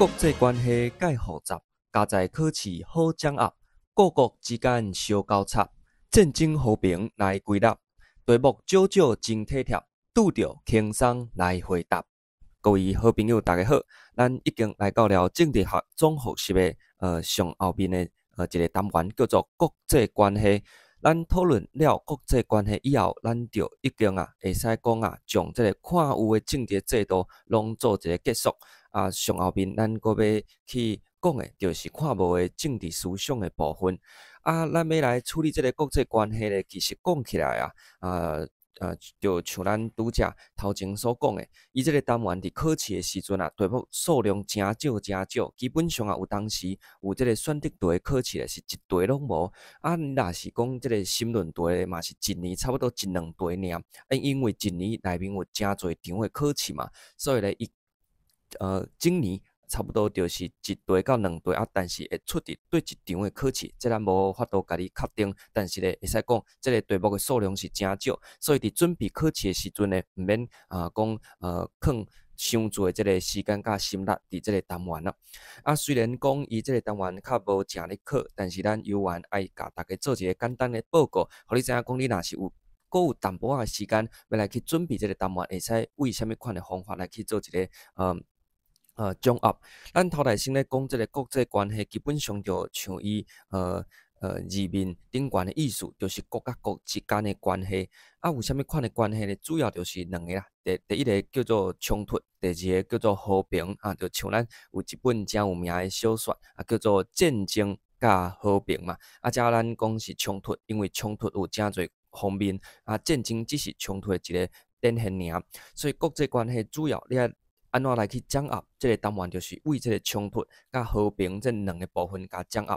國際關係蓋複雜，加在考試好掌握，各國之間相交插，戰爭和平來歸納，題目少少真體貼，拄著輕鬆來回答。各位好朋友，大家好，咱已經來到了政治學總複習的上後面的一個單元，叫做國際關係。咱討論了國際關係以後，咱就已經啊會使講啊，將這個看有的政治制度攏做一個結束。啊，上後面咱閣欲去講的，就是看無的政治思想的部分。啊，咱欲來處理這個國際關係咧，其實講起來啊，就像咱拄才頭前所講的，伊這個單元佇考試的時陣啊，題目數量誠少誠少，基本上啊有當時有這個選擇題考試的是一題攏無。啊，若是講這個申論題嘛，是一年差不多一兩題爾。啊，因為一年內面有誠濟場的考試嘛，所以咧伊整年差不多就是一題到兩題啊，但是會出佇佗一場的考試，這咱無法度共你確定。但是咧，會使講，這個題目的數量是誠少，所以佇準備考試的時陣呢，毋免啊講囥傷濟這個時間佮心力佇這個單元啦。啊，雖然講伊這個單元較無誠咧考，但是咱猶原愛共大家做一個簡單的報告，予你知影講你若是有閣有淡薄仔的時間欲來去準備這個單元，會使為啥物款的方法來去做一個掌握。咱頭來先咧講這個國際關係，基本上就像伊字面頂懸的意思，就是國佮國之間的關係。啊，有啥物款的關係呢？主要就是兩个啦。第一个叫做衝突，第二个叫做和平。啊，就像咱有一本誠有名的小說，啊，叫做《戰爭佮和平》嘛。啊，遮咱講是衝突，因為衝突有誠濟方面，啊，戰爭只是衝突的一個典型爾。所以國際關係主要你愛按怎來去掌握這個單元，就是為這個衝突佮和平這兩个部分共掌握。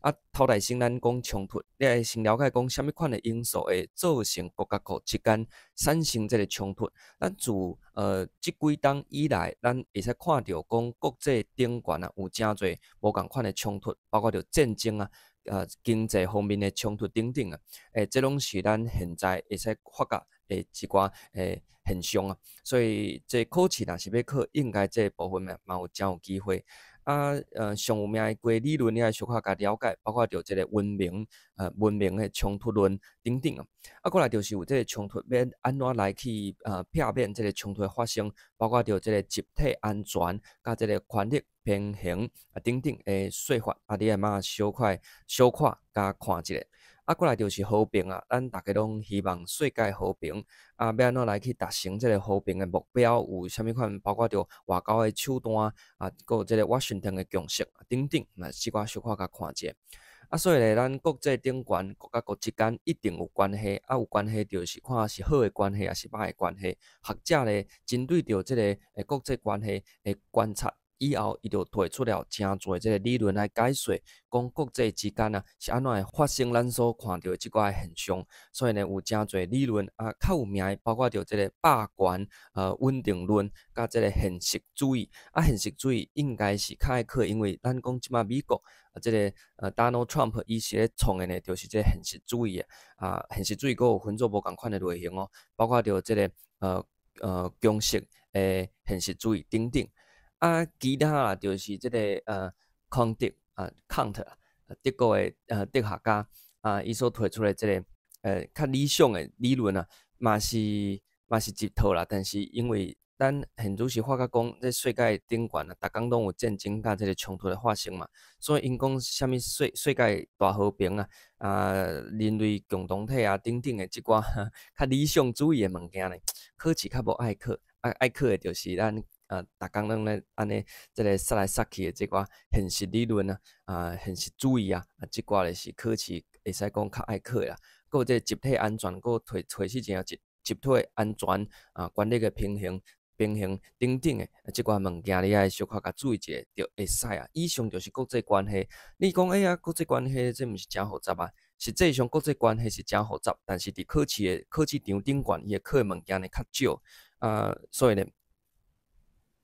啊，頭來先咱講衝突，你愛先了解講啥物款的因素會造成國佮國之間產生這個衝突。咱自這幾冬以來，咱會使看著講國際頂懸啊，有誠濟無仝款的衝突，包括著戰爭啊、經濟方面的衝突等等啊。這攏是咱現在會使發覺的一寡現象啊。所以這考試若是欲考，應該這個部分嘛有誠有機會。啊，上有名的幾个理論，你愛小可共了解，包括著這個文明的衝突論等等啊。啊，過來就是有這個衝突欲按怎來去避免這個衝突的發生，包括著這個集體安全佮這個權力平衡啊等等的說法，啊，你愛嘛小可共看一下。啊，過來就是和平啊，咱逐家攏希望世界和平。啊，欲按怎來去達成這個和平的目標？有啥物款？包括著外交的手段啊，閣有這個華盛頓的共識等等，嘛這寡小可共看一下。啊，所以咧，咱國際頂懸國佮國之間一定有關係，啊，有關係就是看是好的關係，抑是歹的關係。學者咧，針對著這個國際關係的觀察以後，伊就提出了誠濟這個理論來解說，講國際之間啊是按怎會發生咱所看著的這寡現象。所以呢，有誠濟理論啊，較有名的包括著這個霸權、穩定論，佮這個現實主義。啊，現實主義應該是較愛考，因為咱講這擺美國啊，這個Donald Trump 伊是咧創的呢，就是這個現實主義的。啊，現實主義閣有分做無仝款的類型哦，包括著這個強勢的現實主義等等。啊，其他啦，就是這個康德啊，康特，德國的哲學家啊，伊所提出的這個較理想的理論啊，嘛是一套啦。但是因為咱現在是發覺講，這世界頂懸啊，逐工攏有戰爭佮這個衝突的發生嘛，所以𪜶講啥物世界大和平啊，啊，人類共同體啊等等的這寡較理想主義的物件呢，考試較無愛考，啊愛考的就是咱逐工攏咧按呢，這个殺來殺去的這寡現實理論啊，啊，現實主義啊，啊，這寡就是考試會使講較愛考的啦。閣有這個集體安全，閣提提示一集體安全啊，權力的平衡等等的，這寡物件你愛小可共注意一下，就會使啊。以上就是國際關係。你講哎呀，國際關係這毋是誠複雜啊？實際上國際關係是誠複雜，但是佇考試的考試場頂懸，伊會考的物件呢較少啊，所以呢，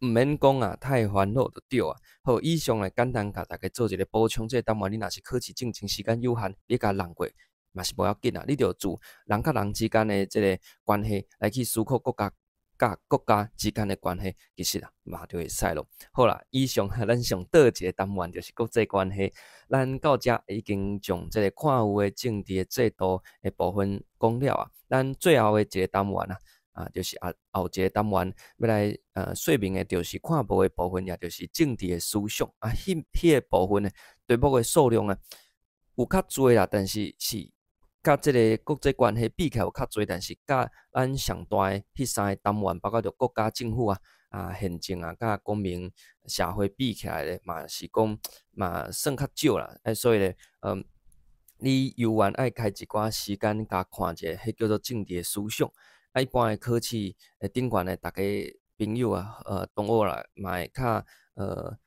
毋免講啊，太煩惱就對啊。好，以上來簡單共大家做一个補充。這個單元你若是考試進前時間有限，你共弄過嘛是無要緊啊。你著自人佮人之間的這个關係來去思考國家佮國家之間的關係，其實啊嘛就會使囉。好啦，以上咱上倒一個單元就是國際關係，咱到遮已經將這個看有的政治的制度的部分講了啊。咱最後的一個單元啊，就是後一個單元欲來說明的，就是看無的部分，也就是政治的思想啊。彼個部分呢，題目的數量啊有較濟啦，但是是佮這个國際關係比起來有較濟，但是佮咱上大的彼三個單元，包括著國家政府啊、憲政啊，佮公民社會比起來咧，嘛是講嘛算較少啦。所以咧，你猶原愛開一寡時間共看一下，彼叫做政治的思想。一般的考試的頂懸的，逐家朋友啊，同學啦，嘛會較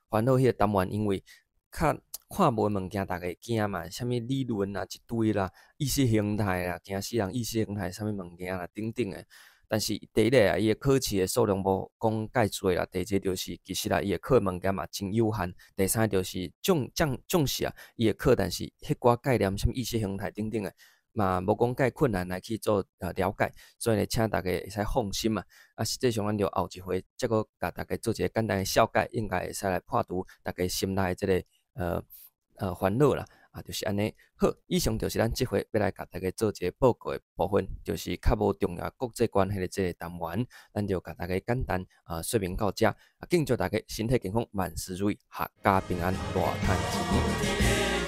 煩惱彼个單元，因為較看無的物件，逐家會驚嘛，啥物理論啊一堆啦，意識形態啦，驚死人，意識形態啥物物件啦，等等的。但是第一个啊，伊的考試的數量無講蓋濟啦；第二個就是其實啊，伊會考的物件嘛真有限。第三就是，縱使啊，伊會考，但是彼寡概念，啥物意識形態等等的，嘛無講蓋困難來去做了解，所以呢，請大家會使放心啊。實際上，咱就後一回再閣共大家做一个簡單的小解，應該會使來破除大家心內這个煩惱啦。就是按呢。好，以上就是咱這回欲來共大家做一个報告的部分，就是較無重要國際關係的這个單元，咱就共大家簡單說明到遮。敬祝大家身體健康，萬事如意，闔家平安，大趁錢。